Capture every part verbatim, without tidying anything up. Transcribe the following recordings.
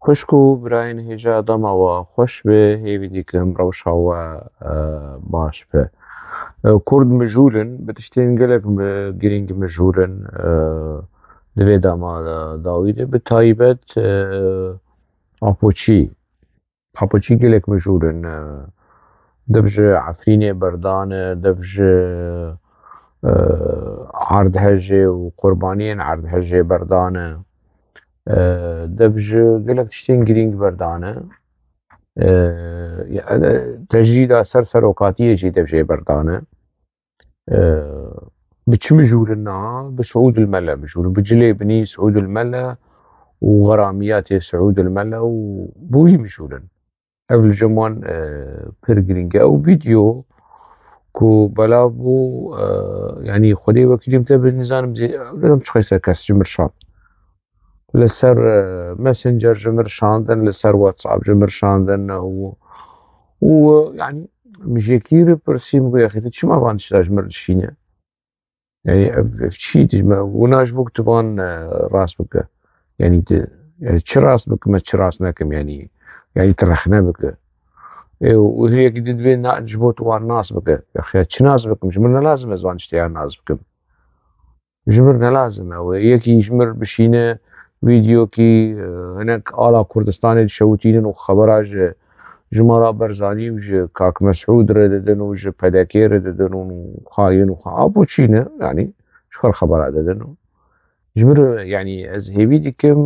Xwişk û birayên hêja, dema we xweş be, hêvî dikim rewşa we, e, baş be. E, Kurd mijûl in, bi tiştên gelek mi-, girîng mijûl in, e, di vê dema de dawî de, bi taybet, e, Apoçî. Apoçî gelek mijûl in, e, dev ji Efrînê berdane, dev ji, e, erdhejê û qurbaniyên erdhejê berdane. E, dev ji gelek tiştên girîng berdane. E, ya, e, tecrîda ser serokatiyê jî dev jê berdane. E, bi çi mijûl in na? Bi Siûd el Mele mijûl in. Bi cilê binî Siûd el Mele û xeramiyatê Siûd el Mele û bi wî mijûl in. Ev li cem wan, e, pir girîng e. Ew vîdeo ku belav bû, e, yanî Xwedê wekîlî min te bi nizanim zê-, em çiqasî ser kes ji min şand. Li ser, e, Messenger ji min şandin, li ser WhatsApp ji min şandin û, û, e, yanî min ji yekî re pirsî, min got, "Yexî tu çima van tişta ji min dişîne?" Yani ev, ev çi dij me? Wina ji bo ku tu van, e, rast bike. Yani tu, yani çi rast bikim, çi rast nekim yani. Yani tu rexne bike. E, û hê yekî dibê na, ji bo tu wan nas bike. Ya, ya çi nas bikim? Ji min ne lazim ez van tiştê ya nas bikim. Ji min ne lazim e. Wê yekî ji min bişîne vîdeokî, e, hinek ala Kurdistanê dişewitînin û xebera ji ji Mala Barzanî û ji Kak Mesûd re didin û ji P D K re didin û xayîn û xa-, a bo çî ne, yanî ji xwe re xebera didin û ji min re, yanî ez hêvî dikim,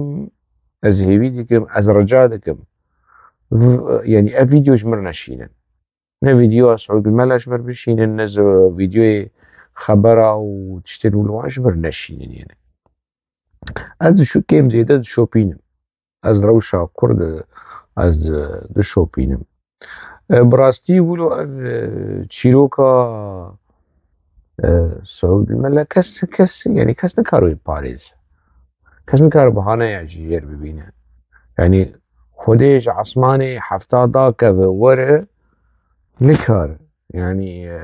ez hêvî dikim, ez rica dikim. V-, yanî ev vîdeo ji min re neşînin. Ne vîdeoya Siûd Mela ji min re bişînin, ne ji vîdeoyê xebera û tiştên wilo wan ji min re neşînin, yanî. Ez dişo-, kêm zêde dişopînim. Ez rewşa Kurd, ez, e, dişopînim. E, bi rastî wilo ev, e, çîroka, e, Siûd Mele kes, kes, yani kes nikare wê parêz. Kes nikare bahaneya jî jêr bibîne. Yani Xwedê ji esmanê hefta dakeve were nikare. Yani, e,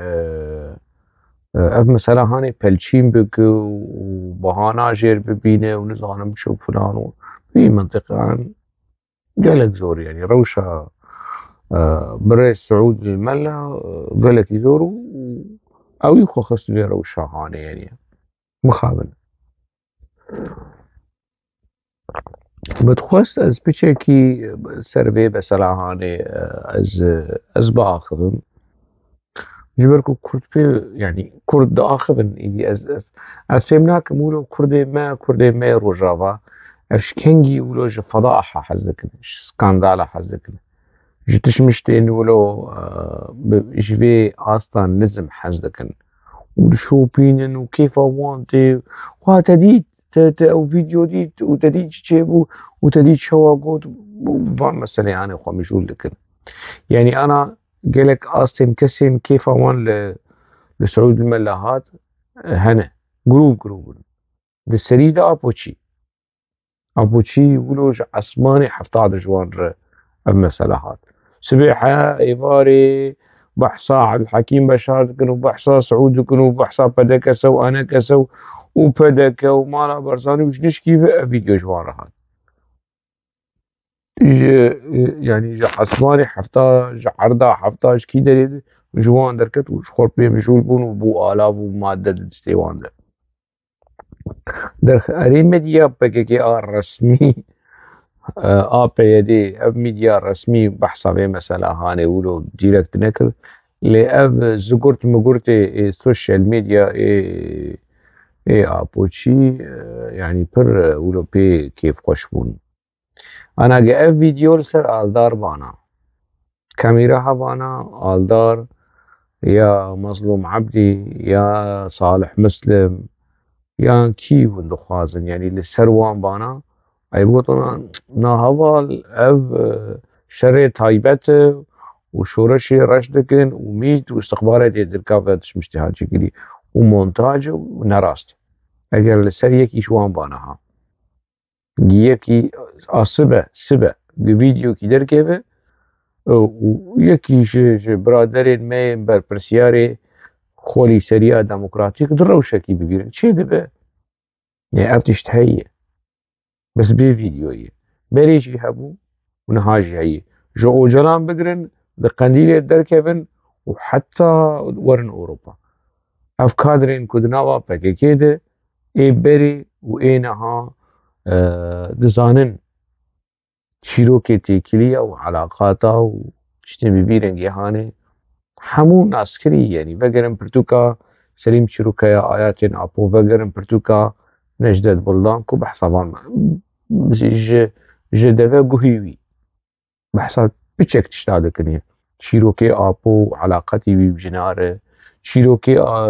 e, ev mesela hanê pelçîn bike û bahana jêr bibîne û nizanim çi û filan û vî mintiqan gelek zor, yani rewşa, e, birê Siûd Mela, e, gelekî zor û ew ê xwe xist vê rewşa hanê, yani mixabin. Min dixwest ez piçekî ser vê mesela hanê, e, ez, ez biaxivim. Ji ber ku Kurd pê, yani Kurd diaxivin, îdî ez, ez, ez fêm nakim wilo Kurdê me, Kurdê me yê Rojava, ev ji kengî wilo ji fedaha hez dikin, ji skandala hez dikin. Ji tişmiştên wilo, e, bi, ji vê asta nizm hez dikin. Û dişopînin û kêfa wan tê. Xwe te dît, te, te ew vîdeo dît û te dît çi çêbû û te dît çawa got, van meseleyane xwe mijûl dikin. Yani ana gelek astên kesên kêfa wan li, li Siûd Mela hat, e, hene. Grûb grûb in. Di serî de Apoçî. Apoçî wilo ji esmanê hefta de ji wan re ev mesele hat. Sibê he êvarê behsa Ebdulhekîm Beşar dikin û behsa Siûd dikin û behsa P D K S û A N K S û, û P D K û Mala Barzanî û ji nişkî ve ev vîdeo ji wan re hat. Ji, yani ji esmanê hefta, ji erda hefta, ji kî derê de ji wan derket û ji xwe pê mijûl bûn û bû alav û madde di destê wan de. Derx-, erê medya P K K a resmî, e, A P Y D, ev medya resmî behsa vê mesela hanê wilo direkt nekir. Lê ev zigurt migurtê ê social medya ê, ê Apoçî, e, yani pir, e, wilo pê kêfxweş bûn. Ana ge ev vîdeo li ser Aldar bana. Kamîra hevana Aldar ya Mezlûm Ebdî ya Salih Muslim yan kî hûn dixwazin, yanî li ser wan bana, ew gotin, na heval ev, e, şerê taybet e û şoreşê reş dikin û mît û istiqbalê dê dirka ve tişmiştê Hacîgirî û montaj e û ne rast. Eger li ser yekî ji wan bana ha. Yekî a sibe, sibe, di vîdeokî derkeve, e, û yekî ji, ji biraderên me yên berpirsiyarê xwelîseriya demokratîk di rewşekî bibîrin. Çê dibe? Yê ev tişt heye. Bes bê vîdeoyê. Berê jî hebû û niha jî heye. Ji Ocalan bigirin, di Qendîlê derkevin û heta werin Ewropa. Ev kadrên ku di nava P K K de ê berê û ê niha, e, dizanin çîrokê têkiliya û elaqata û tiştên bi vî rengê hanê hemû naskirî, yanî vegerin pirtûka Selîm Çîrokaya Ayatên Apo, vegerin pirtûka Necdet Buldan ku behsa van ji, ji deve guhî wî. Behsa piçek tişta dikin. Çîrokê Apo û elaqetî wî bi jinare, çîrokê, a,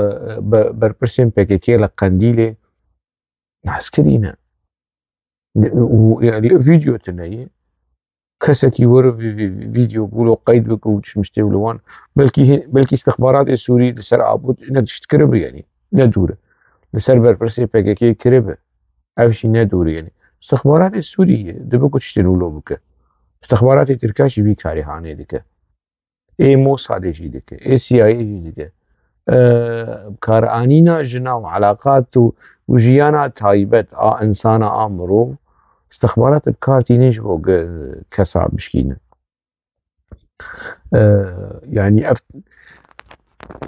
be-, berpirsên P K K li Qendîlê naskirî ne. Û, yani, vîdeo tune ye. Kesekî were vî-, vî-, vîdeo gulo qeyd bike û çi miştê û li wan. Belkî hê-, belkî istixbaratê Sûrî li ser Apo ne tişt kiribe, yani, ne dûr e. Li ser berpirsê P K K kiribe. Ev jî ne dûr e, yani. Istixbaratê Sûrî ye, dibe ku tiştên wilo bike. Istixbaratê Tirka jî vî karê hanê dike. Ê Mossadê jî dike, ê C I A jî dike. E, karanîna jina û elaqat û, û jiyana taybet a insana, a mirov, istixbarat bi kar tînin ji bo ge-, kesa bişkînin. E, yani ev,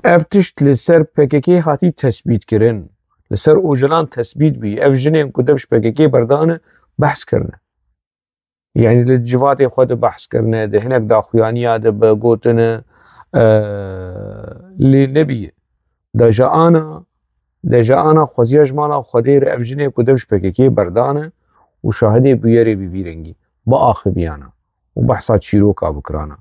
ev tişt li ser P K K hatî tesbît kirin. Li ser Ocalan tesbît bî. Ev jinên ku dev ji P K K berdane behs kirine. Yani li civatê xwe de behs kirine, di hinek daxuyaniya de bi gotine, e, lê nebî. Deja ana, deja ana xweziya ji mala Xwedê re ev jinê ku dev ji P K K berdane û şahidê bûyerê bi vî rengî biaxiviyana û behsa çîroka bikirana.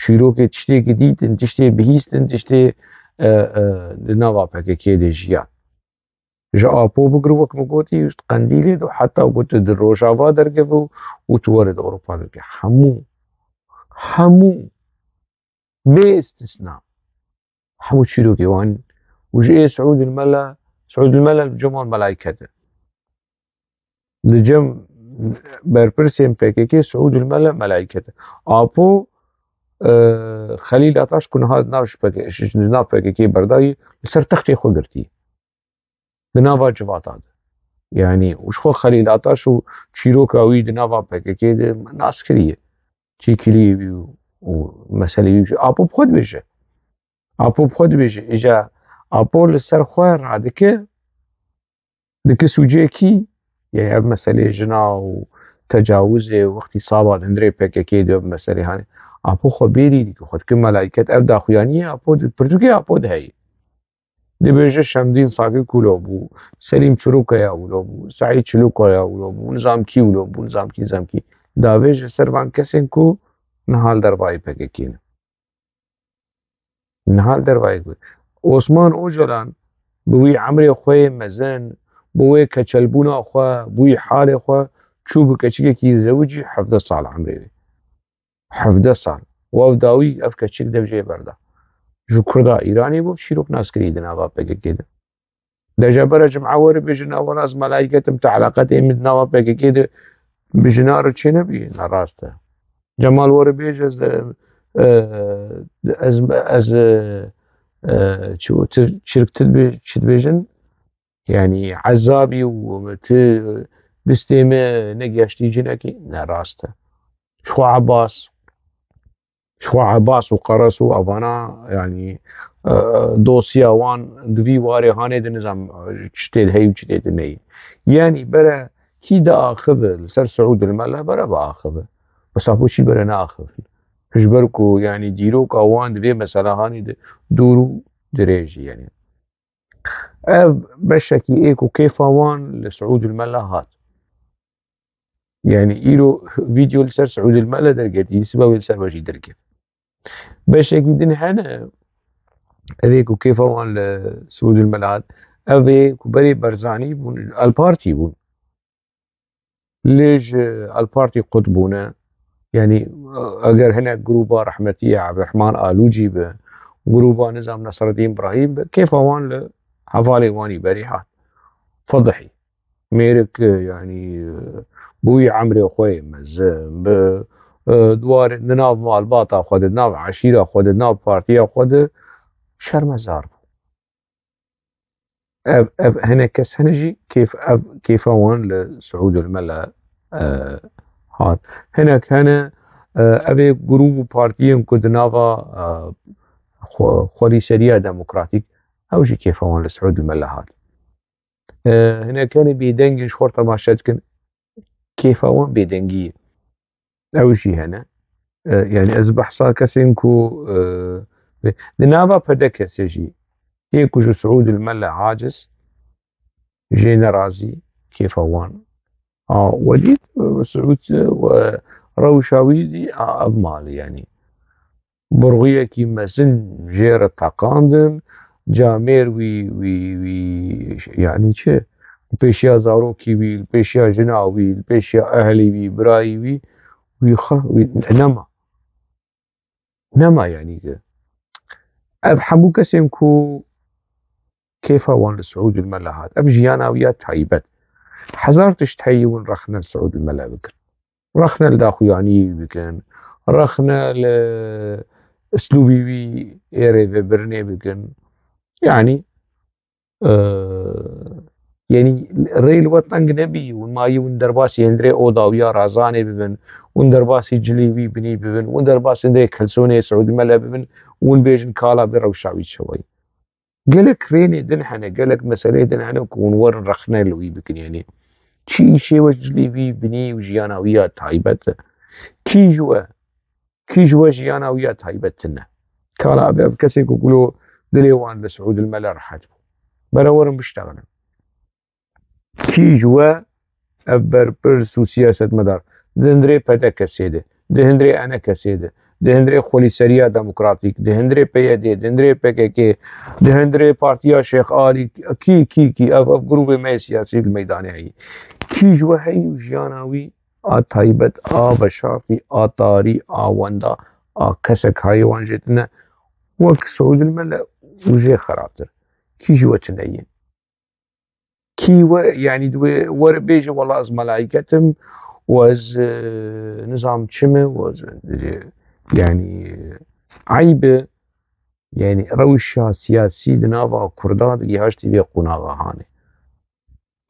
Çîrokê tiştêkî dîtin, tiştê bihîstin, tiştê, e, e, di nava P K K de jiyan. Ji Apo bigir wek min gotî, ji Qendîlê de heta ku tu di Rojava derkeve û, û tu were di Ewropa derkeve. Hemû, hemû, bê istisna. Hemû çîrokê wan û ji ê Siûd el-Mela, Siûd el-Mela li cem wan melayket e. Li cem berpirsên P K K Siûd el-Mela melayket e. Apo, e, Xelîl Ataş ku niha di nav ji P K K, ji, ji nav P K K berdayî, li ser textê xwe girtî. Di nava civata de. Yani, û ji xwe Xelîl Ataş û çîroka wî di nava P K K de nas kiriye. Têkiliyê wî û, û meselê wî jî. Apo bi xwe dibêje. Apo bi xwe dibêje. Îja Apo li ser xwe radike, dike sûcê kî, yani ev meselê jina û tecawizê û îxtîsaba li hundirê P K K de ev meselê hani. Apo xwe bêrî dike, xwe dike melayket, ev daxuyaniyê Apo di, pirtûkê Apo de heye. Dibêje Şemdîn Sakik wilo bû, Selîm Çirokaya wilo bû, Seîd Çilokaya wilo bû, nizam kî wilo bû, nizam kî, nizam kî. Davêje ser van kesên ku niha li dervayê P K K ne. Niha li dervayê ku. Osman Ocalan bi wî emrê xwe yê mezin, bi wê keçelbûna xwe, bi wî halê xwe, çû bi keçikekî zewicî hevdeh sal emrê wê. Hevdeh sal. Û ev dawî ev keçik dev jê berda. Ji Kurda Îranê bû, çîrok nas kirî di nava P K K de. De ji bera cima were bêjin, "Ewela ez melayket im, te eleqetê min di nava P K K de bi jina re çênebî." Ne rast e. Cemal were bêje, ez, e, e, ez, ez, e, e, çi, çi, çirk tu dibê-, çi dibêjin? Yani ezabî û tu distê me negeştî cinekî, ne rast e. Ji xwe Abbas, ji xwe Abbas û Qeres û evana, yani, e, dosya wan di vî warê hanê de nizam, e, çi tê de heye û çi tê de neyê. Yani bere kî diaxive li ser Siûd el-Mela bere biaxive. Bes Apo çî bere neaxive. Ji ber ku yani dîroka wan di vê mesela hanê de dûr û dirêj e yani. Ev beşekî ê ku kêfa wan li Siûd el-Mela hat. Yani îro vîdeo li ser Siûd el-Mela derketî, sibe wê li ser we jî derket. Beşekî din hene, ev ê ku kêfa wan li Siûd el-Mela hat, ev ê ku berê Barzanî bûn, El Partî bûn. Lê ji El Partî qut bûne. Yanî, eger hinek grûba rehmetî Ebdurehman Alûcî be, grûba nizam Nesreddîn Birahîm be, kêfa wan li hevalê wanî berî hat. Fedihî. Mêrik, yanî, bi wî emrê xwe yê mezin, bi, e, di warê, di nav malbata xwe de, di nav eşîra xwe de, di nav partiya xwe de şermezar bû. Ev, ev hinek kes hene jî kêf, ev kêfa wan li Siûd el-Mela, e, Hinek hene, e, ev ê grûp û partiyên ku di nava, e, xwe-, xwerîseriya demokratîk, ew jî kêfa wan li Siûd Mele hat. E, hinek hene bêdeng in, ji xwe re temaşe dikin, kêfa wan bêdengî ye. Ew jî hene. E, yani ez behsa kesên ku, e, di nava P D K'ê jî yê ku ji Siûd Mele aciz, jê nerazî, kêfa wan a welî, e, Siûd, e, we rewşa wî dî a ev malê, yani burxuyekî mezin jê re teqandin, camêr wî, wî, wî, yani çi? Li pêşiya zarokî wî, li pêşiya jina wî, li pêşiya ehlê wî, birayî wî, wî xwe, wî nema. Nema yani ki. Ev hemû kesên ku kêfa wan li Siûd Mele hat. Ev jiyana wî ya taybet. Hezar tişt heye hûn rexne li Siûd Mele bikin. Rexne li daxuyaniyê wî bikin. Rexne li uslûbî wî ê rêvebirinê bikin. Yani, e, yani rê li we teng nebî, hûn mayî hûn derbasî hundirê oda wî ya razanê bibin, hûn derbasî cilê wî binî bibin, hûn derbasî hundirê kelsonê Siûd Mele bibin, hûn bêjin kala bi rewşa wî çawa ye. Gelek rênê din hene, gelek meseleyê din hene ku hûn werin rexne li wî bikin. Yani çi îşê we ji dilê wî binî û jiyana wî ya taybet e? Kî ji we, kî ji we jiyana wî ya taybet tune? Kala ev, ev kesê ku gulo dilê wan li Siûd Mele rehet bû. Bere werin biştexilin. Kî ji we ev berpirs û siyasetmedar di hundirê P D K'ê de, di hundirê E N K'ê de, di hundirê Xwelîseriya Demokratîk, di hundirê P Y D, di hundirê P K K, di hundirê Partiya Şêx Alî, kî, kî, kî, ev, ev grûbê me yê siyasî li meydanê heye. Kî ji we heye û jiyana wî a taybet, a veşartî, a tarî, a wenda, a kesek hayê wan jê tune, wek Siûd Mele û jê xerabtir. Kî ji we tune ye? Kî we, yani, di wê were bêje, "Wela ez melayket im û ez, e, nizam çi me û ez, e, yani, e, eyb e." Yani, rewşa siyasî di nava Kurda digihaştî vê qonaxa hanê.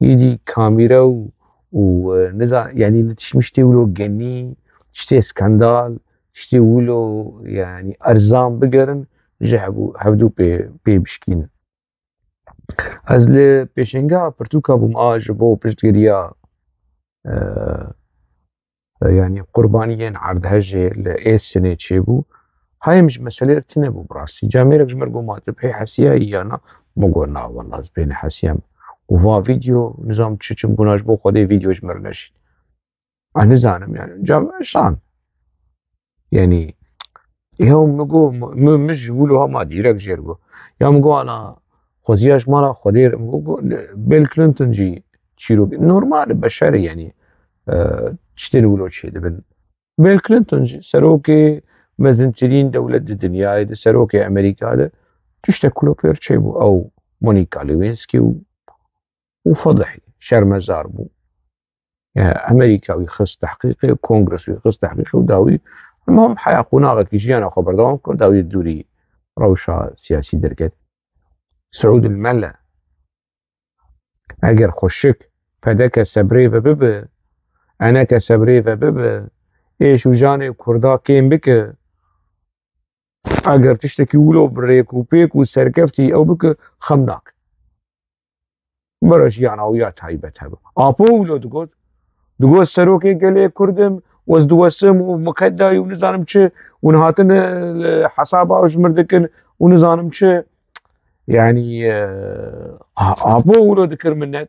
Îdî kamîre û, û, e, niza-, yani, li tişt miştê wilo genî, tiştê skandal, tiştê wilo, yani, erzan bigerin, ji hevû-, hevdû pê, pê bişkînin. Ez li pêşengeha pirtûka bûm a ji bo piştgiriya, e, e, yani qurbaniyên erdhejê li Êsinê çêbû. Hayê min ji meselê re tune bû bi rastî. Camêrek ji min re got, "Ma tu pê hesiyayî ya na?" Min got, "Na, wela ez pê nehesiyam." Û va vîdeo, nizam çi çim bûna ji bo Xwedê vîdeo ji min re neşîn. Ez nizanim yani. Cam şan. Yani, ya min got, min, min ji wilo hema dîrek jê re got. Ya min got, "Ana, xweziya ji mala Xwedê re." Min got, got, Bill Clinton jî çîrok. Normal e, beşer e yani, e, tiştên wilo çêdibin. Bill Clinton jî serokê mezintirîn dewlet di dinyayê de, serokê Amerîka de tiştek wilo pê re çêbû. Ew Monica Lewinsky û, û fedihî, şermezar bû. E, Amerîka wî xist tehqîqê, Kongres wî xist tehqîqê û dawî, hema heya qonaxekî jiyana xwe berdewam kir, dawî dûrî rewşa siyasî derket. Siûd el Mele, eger xweşik P D K sebrê ve bibe, E N K sebrê ve bibe, êş û janê Kurda kêm bike, eger tiştekî wilo bi rêk û pêk û serkeftî ew bike, xem nake. Bira jiyana wî ya taybet hebe. Apo wilo digot, digot, "Serokê gelê Kurd im, ez diwesim û miqedayî û nizanim çi, hûn hatine, e, hesaba ji min dikin û nizanim çi." Yani, e, a-, Apo wilo dikir minnet.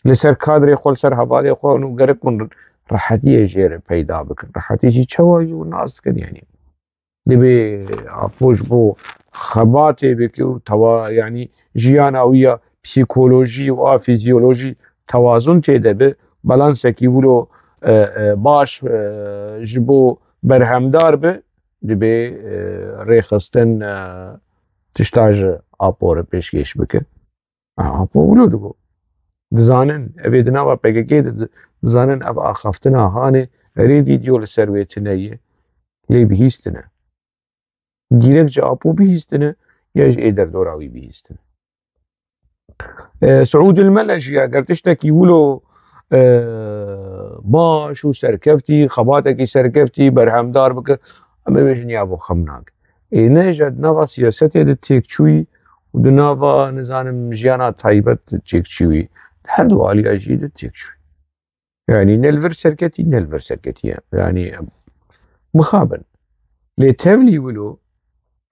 Li ser kadrê xwe, li ser hevalê xwe, hûn gerek hûn rehetiyê jê re peyda bikin. Rehetî jî çawa ye û nas dikin yani. Divê Apo ji bo xebatê bike û tewa-, yani jiyana wî ya psîkolojî û a fîzyolojî tewazun tê de be, balansekî wilo, e, e, baş, e, ji bo berhemdar be, divê, e, rêxistin, e, tişta ji Apo re pêşkêş bike. A, Apo wilo digo. Dizanin, ev ê di nava P K K de di-, dizanin ev axaftina hanê, erê vîdeo li ser wê tune ye, lê bihîstine. Dîrek ji Apo bihîstine, ya ji ê derdora wî bihîstine. E, Siûd el Mele jî eger tiştekî wilo, e, baş û serkeftî, xebatekî serkeftî, berhemdar bike, em ê bêjin ya bo xem nake. Ê ne, ji di nava siyasetê de têk çûyî û di nava, nizanim, jiyana taybet de têk çûyî. Di her du aliya jî de têk çûyî. Yanî ne li vir serketî, ne li vir serketiye. Yanî mixabin. Lê tevlî wilo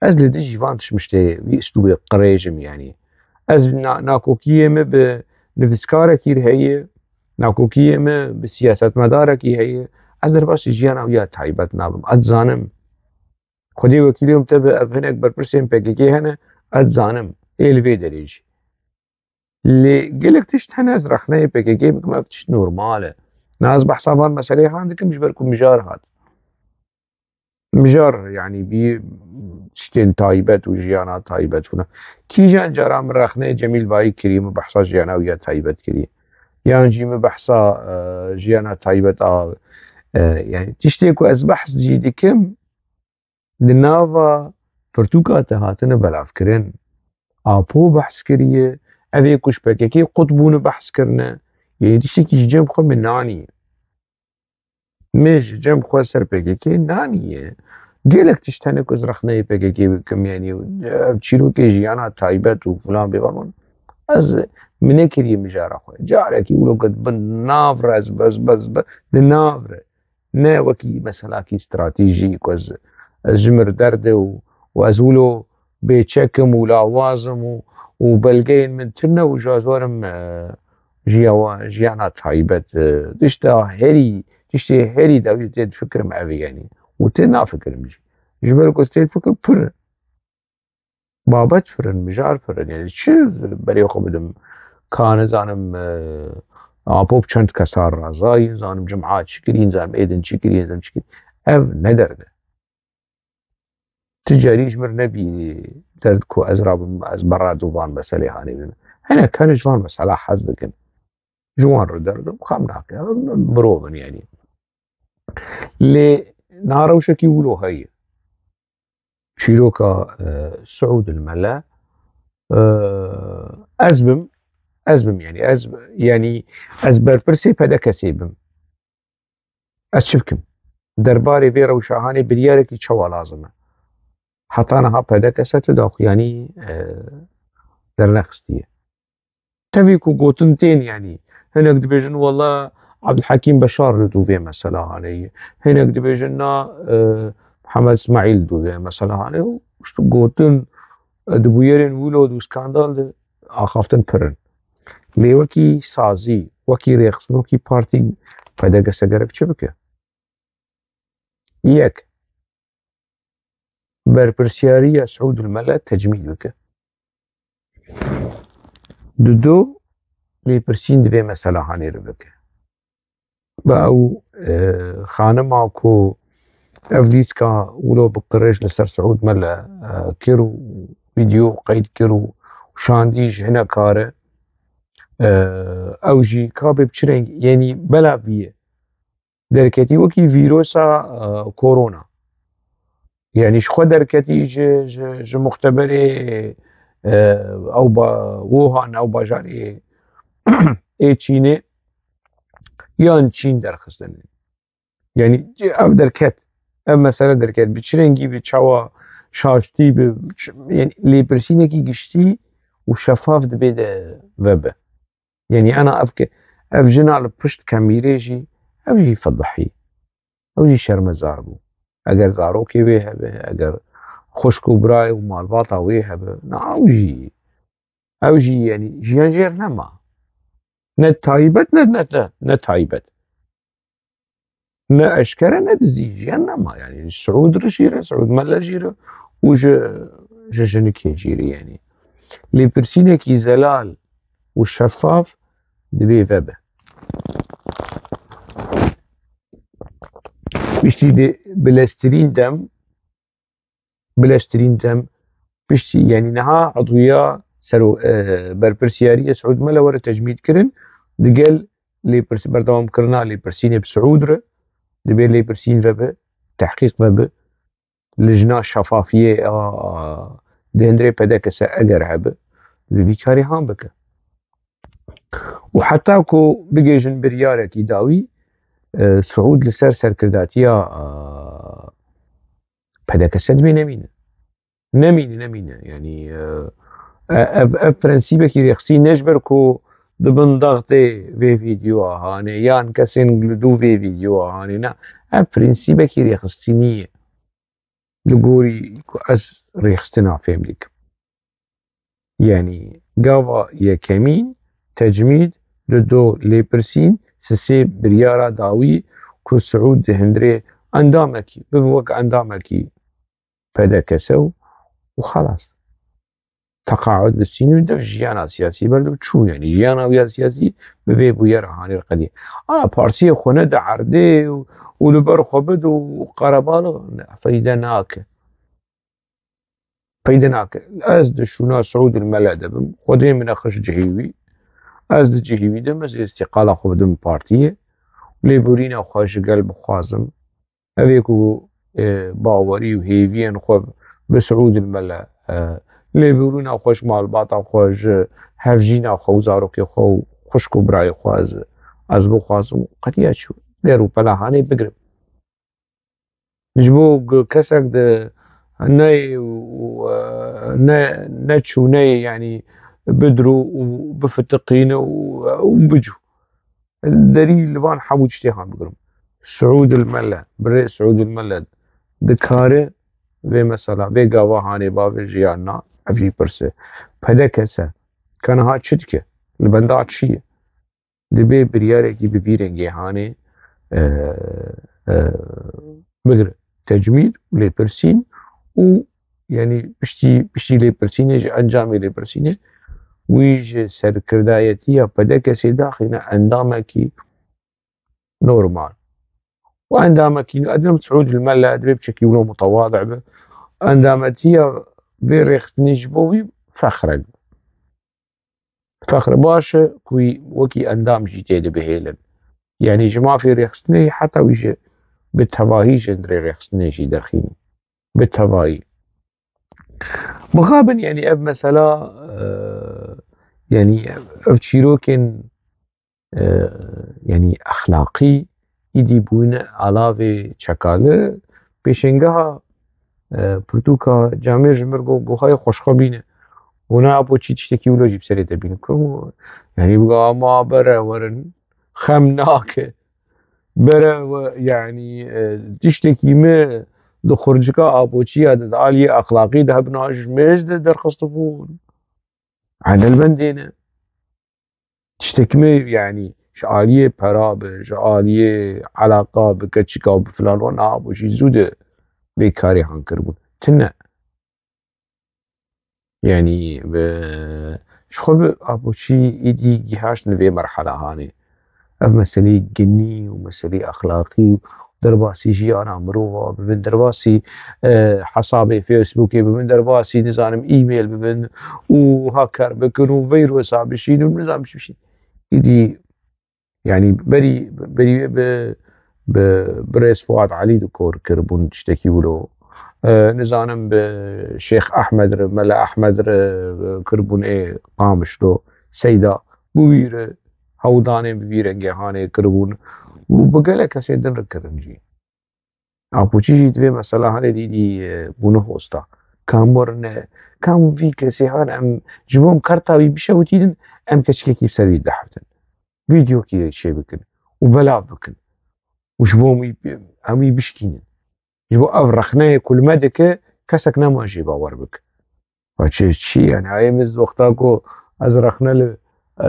ez li dijî van tişmiştê, vî îslûbê qirêj im, yanî. Ez na-, nakokiyê min bi nivîskarekî re heye, nakokiyê min bi siyasetmedarekî heye. Ez derbasî jiyana wî ya taybet nabim. Ez dizanim. Xwedê wekîlê min te bi ev hinek berpirsên P K K hene, ez dizanim. Ê li vê derê jî. Lê gelek tişt hene ez rexneyê P K K bikim, ev tişt normal e. Na ez behsa van meseleyê han dikim ji ber ku mijar hat. Mijar, yanî, bî tiştên taybet û jiyana taybet filan. Kîjan cara min rexneyê Cemîl Bayik kiriye, min behsa jiyana wî ya taybet kiriye. Yan jî min behsa, e, jiyana taybet a, e, yanî tiştê ku ez behs jî dikim, di nava pirtûka te hatine belavkirin. Apo behs kiriye, ev ê ku ji P K K qut bûne behs kirine. Yê tiştekî ji cem xwe min naniye. Min ji cem xwe ser P K K naniye. Gelek tişt hene ku ez rexneyê P K K bikim, yanî ev çîrokê jiyana taybet û filan bêvan wan. Ez min nekiriye mijara xwe. Carekî wilo ket bin nav re ez bez, bez, bez, di nav re. Ne wekî meselakî stratejî ku ez, ez ji mir derde û, û ez wilo bêçek im û lawaz im û, û belgeyên min tune û ji ez werim, e, jiyawa-, jiyana taybet, e, tişta herî, tiştê herî dawî tê difikirim ev e, yanî. Û tê nafikirim jî. Ji ber ku tê difikirim pir babet firin, mijar firin. Yanî çi berê xwe bidim? Ka nizanim, e, Apo bi çend kesa razayî, nizanim cuma çi kirî, nizanim êdin çi kirî, nizanim çi kirî. Ev ne derd e. Ti carî ji mir nebî derd ku ez rabim, ez berra dû van meselê hanê bim. Hinek hene ji van mesela hez dikin. Ji wan re derdim, xem nake. Mirov in, yanî. Lê niha rewşekî wilo heye. Çîroka, e, Siûd el Mele, e, ez bim, ez bim, yanî, ez, yanî, ez berpirsê P D K S'ê bim. Ez çi bikim? Derbarê vê rewşa hanê biryarekî çawa lazim e? Heta niha P D K S tu daxuyanî, e, dernexistiye. Tevî ku gotin tên, yanî, hinek dibêjin, wela Abdulhekîm Beşar li dû vê mesela hanê ye. Hinek dibêjin, na, e, Mihemed Îsmaîl li dû vê mesela hanê ye. Û işte gotin, e, di bûyerên wilo û skandal de axaftin pir in. Lê wekî sazî, wekî rêxistin, wekî partî P D K S gerek çi bike? Yek, berpirsiyariya Siûd el Mele tecmîd bike. Dudu, lêpirsîn di vê mesela hanê re bike. Bi ew, e, xanima ku ev lîstika wilo bi qirêj li ser Siûd Mele, e, kir û vîdeo qeyd kir û şandî ji hinek kare, e, ew jî ka bê bi çi rengî, yanî bela bîye. Derketî wekî vîrosa, e, korona. Yanî ji xwe derketî ji, ji, ji muxteberê, e, ew ba-, Wuhan, ew bajarê ê Çînê, yan Çîn derxistine. Yanî ev derket, ev mesele derket. Bi çi rengî, bi çawa şaştî, bi ç-, yanî lêpirsînekî giştî û şefaf dibê de vebe. Yanî ana ev ke, ev jina li pişt kamîrê jî, ev jî fedihî. Ew jî şermezar bû. Eger zarokê wê hebe, eger xwişk û birayê û malbata wê hebe, na ew jî, ew jî, yanî jiyan jêr nema. Ne taybet, ne, ne, ne, ne taybet. Ne eşkere, ne dizî, jiyan nema. Yanî Siûd re jî re, Siûd Mele jî re û ji, ji jinikê jî re, yanî. Lêpirsînekî zelal û şefaf divê vebe. Piştî de bileztirîn dem, bileztirîn dem, piştî, yanî niha edwiya sero-, e, berpirsiyariya Siûd Mele were tecmîd kirin, digel lêpirs-, berdewamkirina lêpirsînê bi Siûd re, divê lêpirsîn vebe, tehqîq vebe, lijna şefafiyê a, a, di hundirê P D K S eger hebe, divê vî karê han bike. Û heta ku bigêjin biryarekî dawî, e, Siûd li ser serkirdatiya, e, P D K S dibê nemîne. Nemîne, nemîne. Yanî, e, e, ev, ev prensîbekî rêxistî ne ji ber ku di bin daxtê vê vîdyoa hanê yan kesên li dû vê vîdyoa hanê, ne. Ev prensîbekî rêxistî niye. Li gorî ku ez rêxistina fêm dikim. Yanî gava yekemîn tecmîd, dudo lêpirsîn, sisê biryara dawî ku Siûd di hundirê endamekî, bibe wek endamekî P D K S û, û xelas. Teqaud bi sînû de jiyana siyasî berdo çû, yanî jiyana wî ya siyasî bi vê bûyera hanê re qedî. Ana partiyê xwe nede erdê û, û li ber xwe bid û qerebalix, ne, feyde nake. Peyde nake. Ez di şûna Siûd el Mele de bim. Xwedê min nexist cihê wî. Ez di cihê wî de, ez ê îstîqala xwe bidim partiyê. Lêborîna xwe ji gel bixwazim. Ev ê ku, e, bawerî û hêviyên xwe bi Siûd el Mele, e, lêborîna xwe ji malbata xwe, ji hevjîna xwe û zarokê xwe û xwişk û birayê xwe ez, ez bixwazim. Qetiya çû. Lêr û pela hanê bigrim. Ji bo ku kesek di neyê û, e, ne, neçûneyê, yanî bidro û bifitiqîne û, û bicû. Derî li van hemû tiştê han bigirim. Siûd el Mele, birê Siûd el Mele dikare vê mesela, vê gava hanê bavê jiyan na, ev jî pirse. P D K S, ka niha çi dike? Li benda çi ye? Divê biryarekî bi vî rengê hanê, e, e, bigire. Tecmîd û lêpirsîn û, yanî piştî, piştî lêpirsînê, ji encamê lêpirsînê, wî ji serkirdayetiya P D K S'ê daxîne endamekî normal. Û endamekî, edinem Siûd el Mele, divê piçekî wilo mutewadi be. Endametiya vê rêxistinê ji bo wî fexrek be. Fexr baş e ku wî wekî endam jî tê dibihêlin. Yanî ji mafê rêxistinê heta wî ji bi tevahî ji hundirê rêxistinê jî derxînin. Bi tevahî. Mixabin, yanî ev mesela, e, yanî ev, ev çîrokên, e, yanî exlaqî îdî bûne alavê çekali pêşengeha, e, pirtûka camêr ji mir go-, gohayê xweşxwe bîne. Hûna bo çî tiştekî wilo jî bi serê te bîne. Ku, yanî biga ama bere werin, xem nake. Bere we, yanî, e, tiştekî me di xurcika aboçiya de, di aliyê exlaqî de hebna ji mêj de derxistibûn. Edelbendê ne. Tiştek me, yanî, ji aliyê pera be, ji aliyê elaqa bi keçika û bi filan wan, a, bo jî zû de vê karê han kiribûn. Tine. Yanî, bi, ji xwe bi aboçî îdî gihaştin vê merhela hanê. Ev meseleyê ginî û meseleyê exlaqî û derbasî jiyana mirova bibin, derbasî, e, hesabê Facebookê bibin, derbasî, nizanim, e-mail bibin û hacker bikin û veyrosa bişînin û nizanim çi bişînin. Îdî, yanî berî, berî wê bi, bi birêz Fuat Elî dikor kiribûn tiştekî wilo. E, nizanim bi Şêx Ehmed re, Mele Ehmed re, e, kiribûn ê Qamişlo, Seyda, bi wî re hewldanên bi vî rengê hanê kiribûn û bi gelek kesê din re kirin jî. Apoçî jî divê mesela hanê dîdî, e, bûne hosta. Kam werine, kam vî kesê han em ji bo em karta wî bişewitînin, em keçikekî bi ser wî diheftin. Vîdeokî çê bikin û belav bikin. Û ji bo em wî, em wî bişkînin. Ji bo ev rexneyê ku li me dike, kesek nema jê bawer bike. Ve çi, çi, yanî, ayê min wexta ku ez rexne li,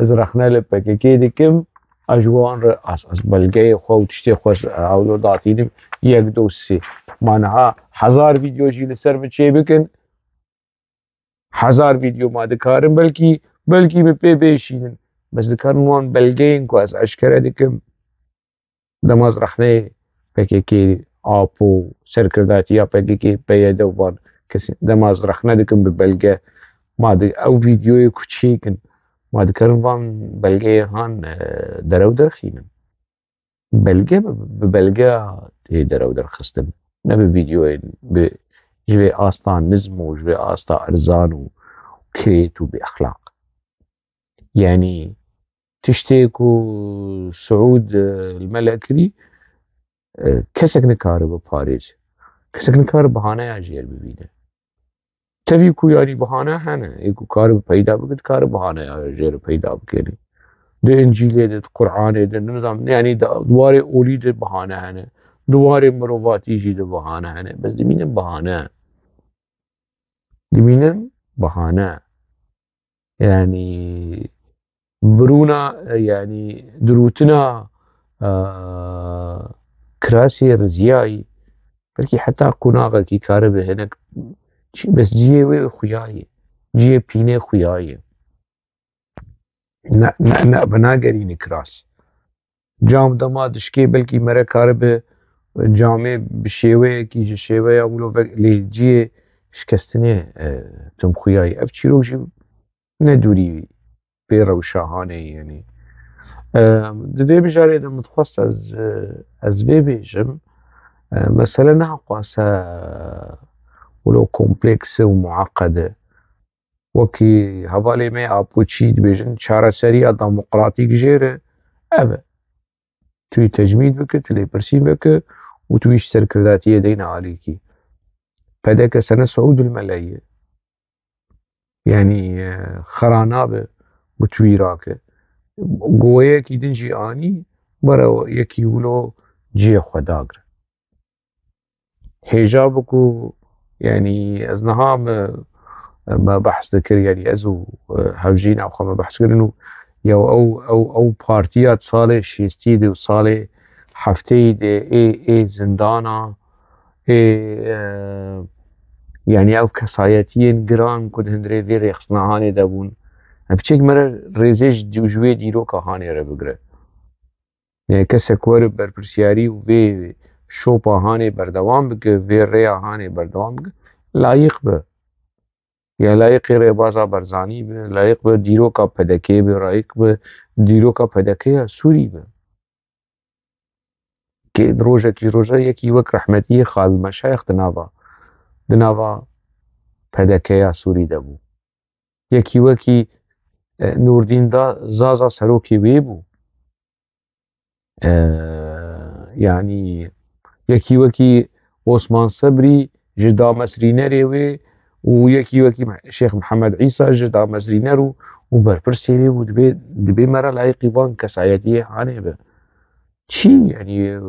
ez rexne li P K K dikim, ez ji wan re, ez, ez belgeyê xwe û tiştê xwe, e, ewlo datînim, yek, do, sê. Ma niha hezar vîdeo jî li ser min çê bikin, hezar vîdeo ma dikarin belkî, belkî bi pê bêşînin. Bes dikarin wan belgeyên ku ez eşkere dikim, dema ez rexneyê P K K, Apo, serkirdatiya P K K, P Y D û van kesên, dema ez rexne dikim bi belge, ma di ew vîdeoyê ku çêkin, ma dikarin van belgeyê han, e, derew derxînin. Belge bi, bi belge tê derew derxistin. Ne bi vîdeoyên bi, ji vê asta nizm û ji vê asta erzan û kirêt û bi exlaq. Yanî, tiştê ku Siûd, e, li me le kirî, e, kesek nikare biparêze. Kesek nikare bahaneya jêr bibîne. Tevî ku yanî bahane hene, ê ku kare peyda bike, dikare bahaneya jêr peyda bikenî. Di Încîlê de, di Qur'anê de, nizam, yanî di warê olî de bahane hene. Di warê mirovatî jî de bahane hene. Bes dimînin bahane. Dimînin bahane. Yanî birûna, yanî dirûtina, e, kirasê riziyayî, belkî heta qonaxekî karibe hinek çi, bes cihê wê xuya ye, cihê pînê xuya ye. Ne, ne, ne, bi nagerîne kiras. Cam dema dişkê belkî mere karibe camê bi şêweyekî ji şêweya wilo vek lê cihê şikestinê, e, tim xuya ye. Ev çîrok jî ne dûrî vê rewşa hanê yenî. E, di vê mijarê de min dixwest ez, e, ez vê bêjim. E, mesele ne qase wilo kompleks û mueqed e. Wekî hevalê me Apoçî dibêjin, çareseriya demokratîk jê re ev e. Tu yî tecmîd bike, tu lêpirsîn bike û tu yî ji serkirdatiyê deyne alîkî. P D K sene Siûd il Mele ye. Yanî, e, xera nabe ku tu yî rake. Goyekî din jî anî, were yekî wilo cihê xwe dagre. Hêja bû ku, yanî ez niha me, me behs dikir, yanî ez û, e, Hevjîn ew xwe me behs kirin û ya ew, ew, ew partiya salê şêstî de û salê hefteyî de ê, ê zindana, ê, e, yanî ew kesayetiyên giran ku di hundirê vê rêxistina hanê de bûn. Em piçek me re rêzê ji, ji wê dîroka hanê re bigire. Yanî kesek were berpirsiyarî û vê şopa hanê berdewam bike, vê rêya hanê berdewam bike, layiq be. Ya layiqê rêbaza Barzanî be, layiq be dîroka P D K be, layiq be dîroka P D K ya Sûrî be. Kê rojekî roja yekî wek rehmetiyê Xalid Meşayix di nava, di nava P D K ya Sûrî de bû. Yekî wekî, e, Nûrdîn da Zaza serokê wê bû. E, yanî yekî wekî Osman Sebrî ji damezrînerê wê û yekî wekî Me-, Şêx Mihemed Îsa ji damezrîner û, û berpirsê wê bû, dibê, dibê me re layiqî van kesayetiyê hanê be. Çi, yanî, e,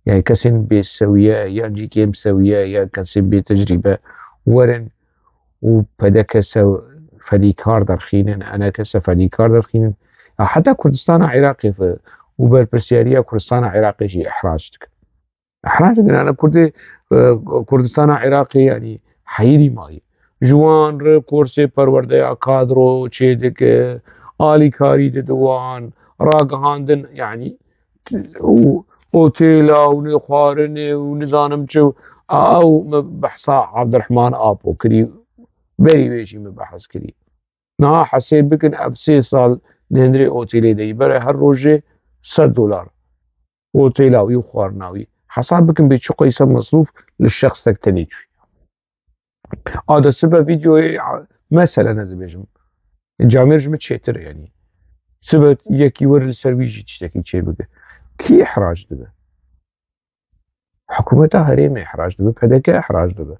yanî kesên bêsewiye yan jî kêm sewiye yan kesên bê tecrîbe werin û P D K se fedîkar derxînin, E N K se fedîkar derxînin. Ya heta Kurdistana Iraqê fe-, û berpirsiyariya Kurdistana Iraqê jî ihrac dikin. Ihrac dikin, yani Kurdê, e, Kurdistana Iraqê, yani heyirî mayî. Ji wan re kursê perwerdeya kadro çêdike, alîkarî dide wan, ragihandin, yani û otêla û nêxwarinê û nizanim çi, a, ew me behsa Abdurrahman Apo kirî, berî wê jî me behs kirî. Niha hesê bikin, ev sê sal li hundirê otêlê de yî bere her rojê sed dolar. Otêla wî û xwarina wî. Hesab bikin bê çi qeyse mesrûf li şexsek tenê çûyî. A de sibe vîdeoyê, a, meselen ez dibêjim. Camêr ji min çêtir e, yanî. Sibe yekî were li ser wî jî tiştekî çê bike. Kî ihrac dibe? Hikûmeta herêmê ihrac dibe, P D K ihrac dibe.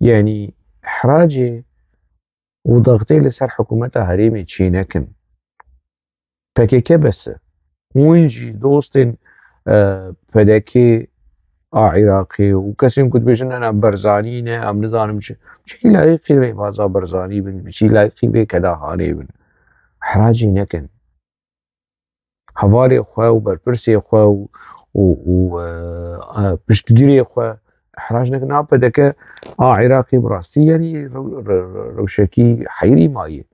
Yanî ihracê û dextê li ser hikûmeta herêmê çê nekin. P K K bes e. Hûn jî dostên, e, P D K a Iraqê û kesên ku dibêjin, "Ena Barzanî ne, em nizanim çi." Çi layiqî rêbaza Barzanî bin, çi layiqî vê keda hanê bin. Ihracî nekin. Hevalê xwe û berpirsê xwe û, û, û, e, e, piştgirê xwe ihrac nekin. A P D K a Iraqê bi rastî, yanî rew-, re-, re-, rewşekî heyrî mayî.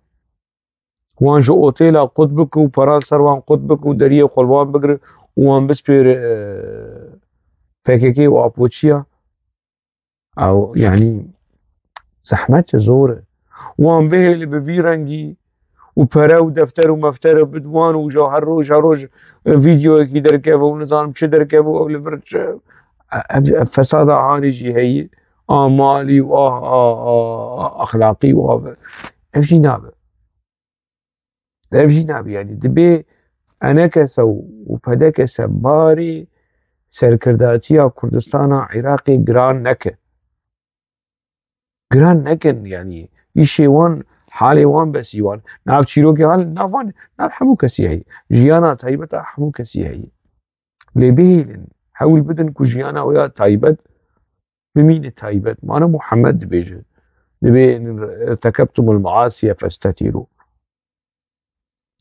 Wan ji otêla qut bike û peran ser wan qut bike û deriyê xwe li wan bigire û wan bispêre, e, P K K û Apoçiya. Ew, yanî, zehmet e, zor e. Wan bihêle bi vî rengî û pere û defter û meftere bid wan û ja her roj, her roj, e, vîdeoyekî derkeve û nizanim çi derkeve û ew li vir çi, e, ev, ev fesada hanê jî heye, a malî û a, a, a, a exlaqî û a, ev jî nabe. Ev jî nabe, yanî dibê E N K S û P D K S barê serkirdatiya Kurdistana Iraqê giran neke. Giran nekin, yanî îşê wan, halê wan besî wan. Nav çîrokê hal, nav wan, nav hemû kesî heye. Jiyana taybet a hemû kesî heye. Lê bihêlin, hewl bidin ku jiyana wê ya taybet bimîne taybet. Mana Muhammed dibêje. Dibê, "Irtekebtumul maasiye festetîrû."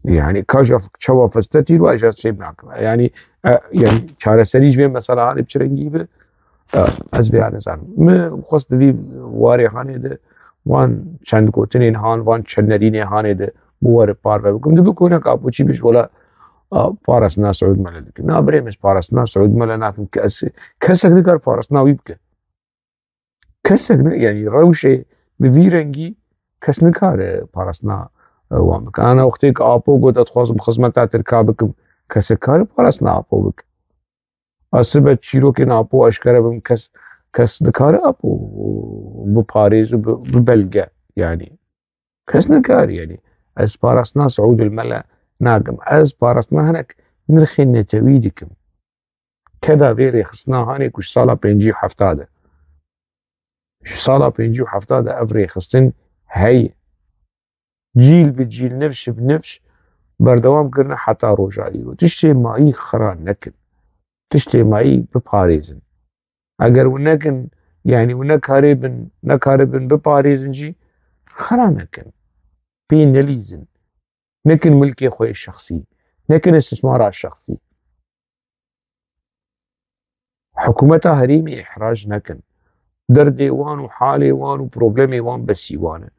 Yani, ka ja çawa festetîrû, ez jî fêm nakim. Yani, e, yani, çareserî ji vê mesela hanê bi çi rengî be, e, ez vê nizanim. Min xwest di vî warê hanê de, wan çend gotinên han, wan çend nerînê hanê de, bi were parve bikim. Dibi ku hinek apoçî bêje, wela, e, parastina Siûd Mele dikin. Na birê min, parastina Siûd Mele nakim, kes, kesek nikar parastina wî bike. Kesek ne, yani rewşê bi vî rengî kes nikare parastina, e, wan bike. Ana wextê ku Apo got, "Ez dixwazim xizmeta Tirka bikim", kesek kare parastina Apo bike. Ez sibe çîrokên Apo eşkere bim, kes, kes dikare Apo biparêz û bi, bi belge, yani. Kes nikare, yani. Ez parastina Siûd Mele nakim. Ez parastina hinek nirxên netewî dikim. Keda vê rêxistina hanê ku ji sala pêncî û hefta de. Ji sala pêncî û hefta de ev rêxistin heye. Cîl bi cîl, nifş bi nifş berdewam kirine heta roja îro. Tiştê mayî xira nekin. Tiştê mayî biparêzin. Eger wi nekin, yani wi nekarê bin, nekaribin biparêzin jî, xira nekin. Pê nelîzin. Nekin milkê xwe yê şexsî. Nekin istismara şexsî. Hikûmeta herêmê îhrac nekin. Derdê wan û halê wan û problemê wan besî wan e.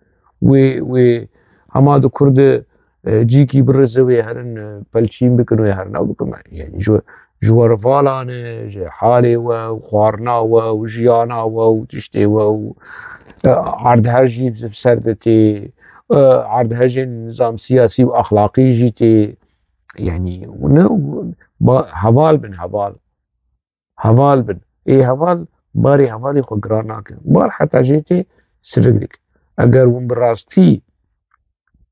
Wê, wê hema di kur de, e, cîkî birize wê herin, e, pelçîn bikin, wê herin ew bikin. Yani ji, ji werivalan e, ji halê we û xwarina we û jiyana we û tiştê we û, e, erdhej jî bi ser de tê, e, erdhejên nizam siyasî û exlaqî jî tê. Yani, ne, ba, heval bin, heval. Heval bin. Ê heval, barê hevalê xwe giran nake. Bar heta jê tê sirik dik. Eger hûn bi rastî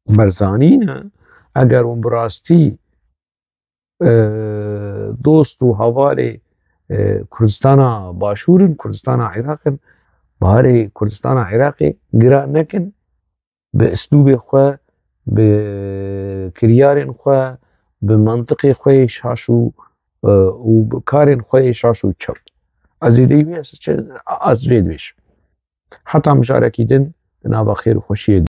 Barzanî ne, eger hûn bi rastî, e, dost û hevalê, e, Kurdistana Başûr in, Kurdistana Iraq in, barê Kurdistana Iraqê giran nekin, bi îslûbê xwe, bi kiryarên xwe, bi mantiqê xwe yê şaş û, e, û bi karên xwe yê şaş û çewt. Ez ê dê wî, ez çi, ez vê dibêjim. Heta mijarekî din, di nava xêr û xweşiyê de.